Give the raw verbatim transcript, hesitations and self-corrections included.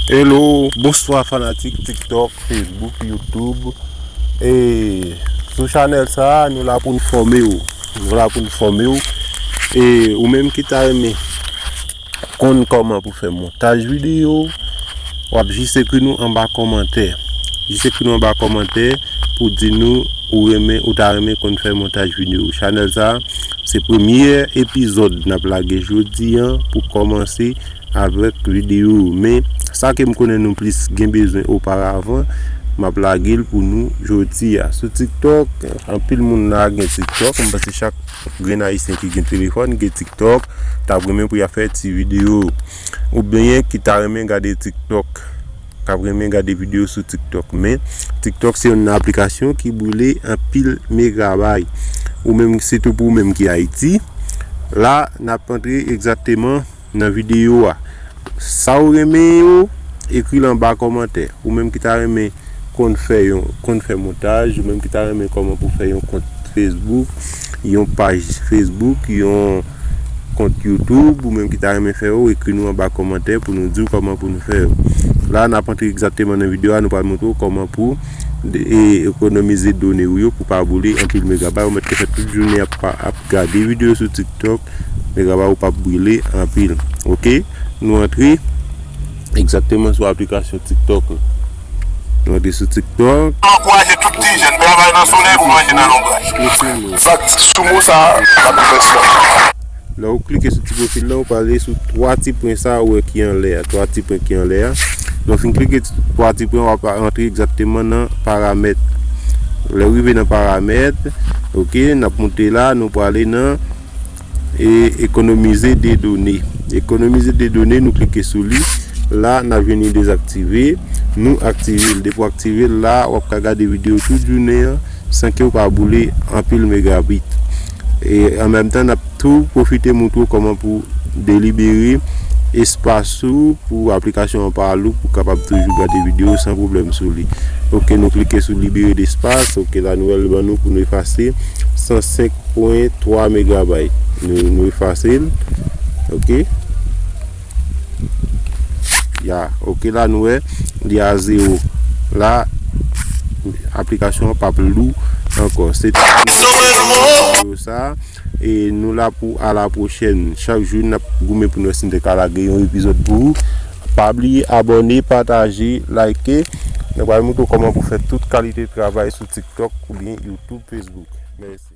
Hello, bonswa fanatik TikTok, Facebook, YouTube. E sou chanèl sa a, nou la pou n fòme w. Nou la pou n fòme w. E ou menm ki ta renmen konn kòman pou fè montaj videyo, w ap jis ekri nou anba kòmantè. Jis ekri nou anba kòmantè pou di nou ou renmen, ou ta renmen konn fè montaj videyo. Chanèl sa a, se premye epizòd n ap lage jodi a pou kòmanse avèk videyo yo. Men, sa ke m konnen nou plis gen bezwen oparavan, m ap lage l pou nou jodi a. Sou TikTok, anpil moun la gen TikTok. M panse chak grenn Ayisyen ki gen telefòn gen TikTok, t ap renmen pou y ap fè ti videyo. Oubyen ki ta renmen gade TikTok, k ap renmen gade videyo sou TikTok. Men, TikTok se yon aplikasyon ki boule anpil megabay. Ou menm, sitou pou ou menm ki Ayiti. La, n ap antre egzakteman nan videyo a. Sa ou renmen yo, ekri l anba kòmantè. Ou menm ki ta renmen konn fè yon, konn fè montaj, ou menm ki ta renmen kòman pou fè yon kont Facebook, yon paj Facebook, yon kont YouTube, ou menm ki ta renmen fè yo, ekri nou anba kòmantè pou nou di w kòman pou nou fè yo. La, n ap antre egzakteman nan videyo a, nou pral montre w kòman pou de- e ekonomize done w yo pou pa boule anpil megabay. Ou mèt te fè tout jounen ap, ap gade videyo sou TikTok, megabay ou p ap boule anpil. Oke? Nou antre egzakteman sou aplikasyon TikTok la. Nou antre sou TikTok. Ankouraje tout ti jèn travay nan solèy pou manje nan lonbraj. Fak sou mo sa a, n ap fè sa. Lè ou klike sou ti pwofil la, ou prale sou twa ti pwen sa a ou wè ki anlè a, twa ti pwen ki anlè a. Lè w fin klike sou twa ti pwen, w ap rantre egzakteman nan paramèt. Lè w rive nan paramèt, oke, n ap monte la, nou prale nan e ekonomize de done. Ekonomize de done, nou klike sou li. La, n ap vini dezaktive. Nou aktive l. Depi w aktive l la, w ap ka gade videyo tout jounen an san ke w pa boule anpil megabit. E an menm tan, n ap tou pwofite montre w kòman pou delibere espas ou pou aplikasyon an pa lou, pou w kapab toujou gade videyo san pwoblèm sou li. Oke, nou klike sou libere despas. Oke, la nou wè l ban nou pou nou efase san senk pwen twa megabay. Nou, nou efase l. Oke. Ya, oke, la nou wè li a zewo. La, aplikasyon an p ap lou ankò. Se tout sa. E nou la pou a la pwochèn. Chak jou, n ap goumen pou n wè si n te ka lage yon epizòd pou ou. Pa bliye abòne, pataje, like. Nou pral montre w kòman pou fè tout kalite travay sou TikTok oubyen YouTube, Facebook. Mèsi.